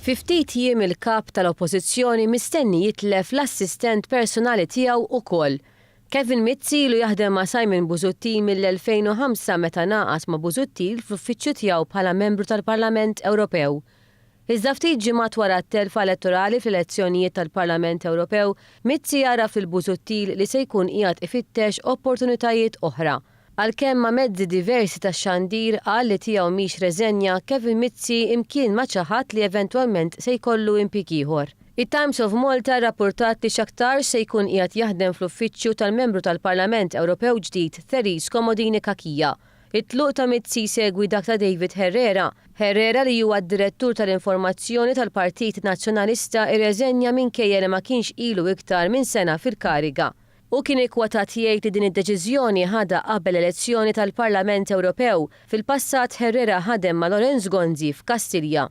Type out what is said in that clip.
Fi ftit jiem il-Kap tal-Oppożizzjoni mistenni jitlef l-assistent personali tiegħu ukoll. Kevin Mizzi ilu jaħdem ma' Simon Busuttil mill-2005 meta ngħaqad ma' Busuttil fl-uffiċċju tiegħu bħala membru tal-Parlament Ewropew. Iżda ftit ġimgħat wara t-telfa elettorali fl-elezzjonijiet tal-Parlament Ewropew, Mizzi għarraf lil Busuttil li se jkun qiegħed ifittex opportunitajiet oħra. Għalkemm ma' mezzi diversi tax-xandir qal li tiegħu mhix reżenja, Kevin Mizzi imkien ma ċaħad li eventwalment se jkollu impjieg ieħor. It-Times of Malta rrappurtat li x'aktarx se jkun qiegħed jaħdem fl-uffiċċju tal-Membru tal-Parlament Ewropew ġdid Therese Comodini Cachia. It-tluq ta' Mizzi jsegwi dak ta' David Herrera. Herrera li huwa d-Direttur tal-Informazzjoni tal-Partit Nazzjonalista irreżenja minkejja li ma kienx ilu iktar minn sena fil-kariga. Hu kien ikkwotat jgħid li din id-deċiżjoni ħadha qabel l-elezzjoni tal-Parlament Ewropew. Fil-passat Herrera ħadem ma' Lawrence Gonzi f'Kastilja.